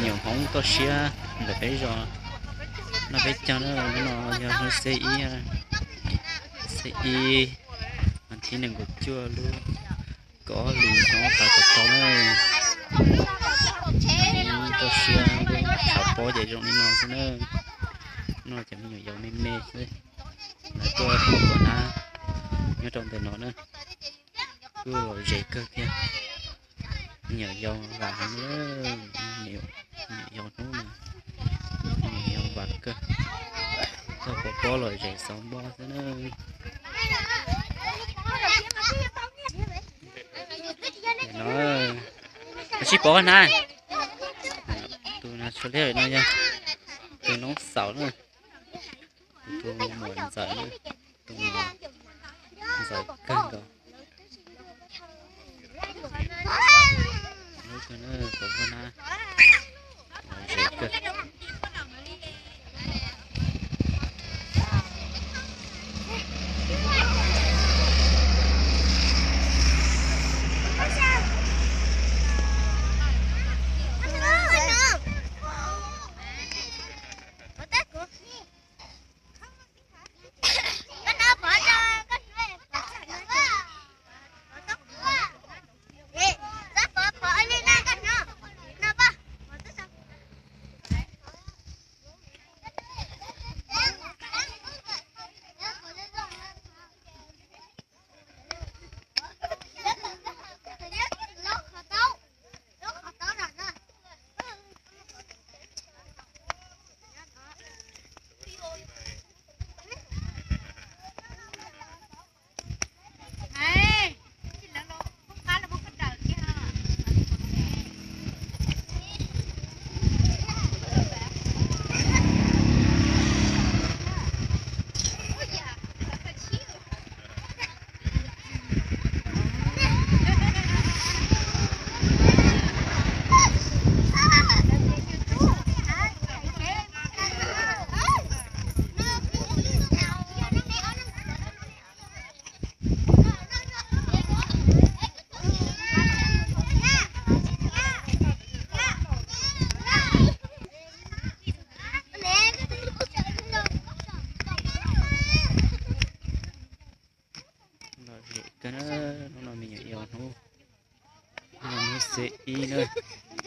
Nyuam Hmoob toj siab ntawm peb zos noj peb caug na, hnub no yog hnub xiab ib, xiab ib, vas thib nees nkaum cuaj lub kaum ob hlis xyoo ob phav kaum rau na. Toj siab lub tshav pob ces zoo li no xwb na. No cov me nyuam yaus me me xwb, lawv tuaj pom kuv na, nyob rau ntawm no na, kuj lom zem kawg thiab. Me nyuam yaus vam heev, me nyuam yaus hnub no, me nyuam yaus vam kawg, tuaj pov pob lom zem xauv npoj xwb na. No, sib pov na, tus na tshua liab no yog tus noob xaus na, tus muam ntxawm na, tus muam ntxawm kawg nkaus. Lub kawg na, pov pob na,